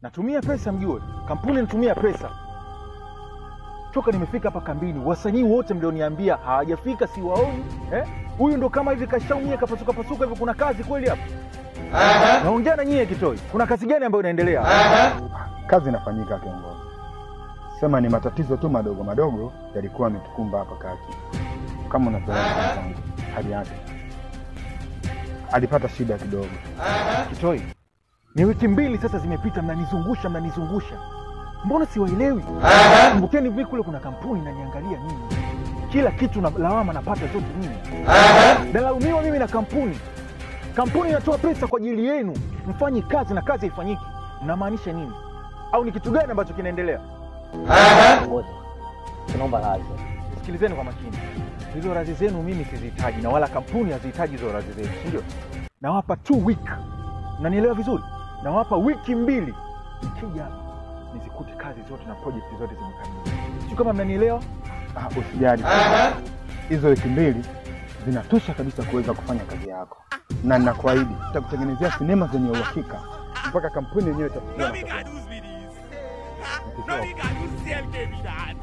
Natumia pesa mjue, kampuni inatumia pesa. Toka nimefika hapa kambini, wasanii wote mlioniambia hawajafika, siwaoni. Eh? Huyu ndo kama hivi kashaumia kapasuka pasuka hivi, kuna kazi kweli hapa? Naongea na nyie Kitoi, kuna kazi gani ambayo inaendelea? Kazi inafanyika kiongozi. Sema ni matatizo tu madogo madogo yalikuwa yametukumba hapa kati. Kama unavyoona mwenzangu, hali yake alipata shida kidogo. Kitoi, ni wiki mbili sasa zimepita, mnanizungusha mnanizungusha, mbona siwaelewi? Kumbukeni hivi, kule kuna kampuni inaniangalia mimi, kila kitu na lawama napata zote mimi, nalaumiwa mimi na kampuni. Kampuni inatoa pesa kwa ajili yenu, mfanyi kazi na kazi haifanyiki. Mnamaanisha nini? Au ni kitu gani ambacho kinaendelea? Kiongozi, tunaomba radhi. Sikilizeni kwa makini, hizo radhi zenu mimi sizihitaji, na wala kampuni hazihitaji hizo radhi zenu, si ndio? Nawapa 2 week, mnanielewa vizuri? Nawapa wiki mbili, nikija hapa nizikute kazi zote na project zote zimekamilika. Sio kama mnanielewa? Ah, usijali. Hizo wiki mbili zinatosha kabisa kuweza kufanya kazi yako, na ninakuahidi nitakutengenezea sinema zenye uhakika mpaka kampuni yenyewe itafikia na No be God do CLK be that.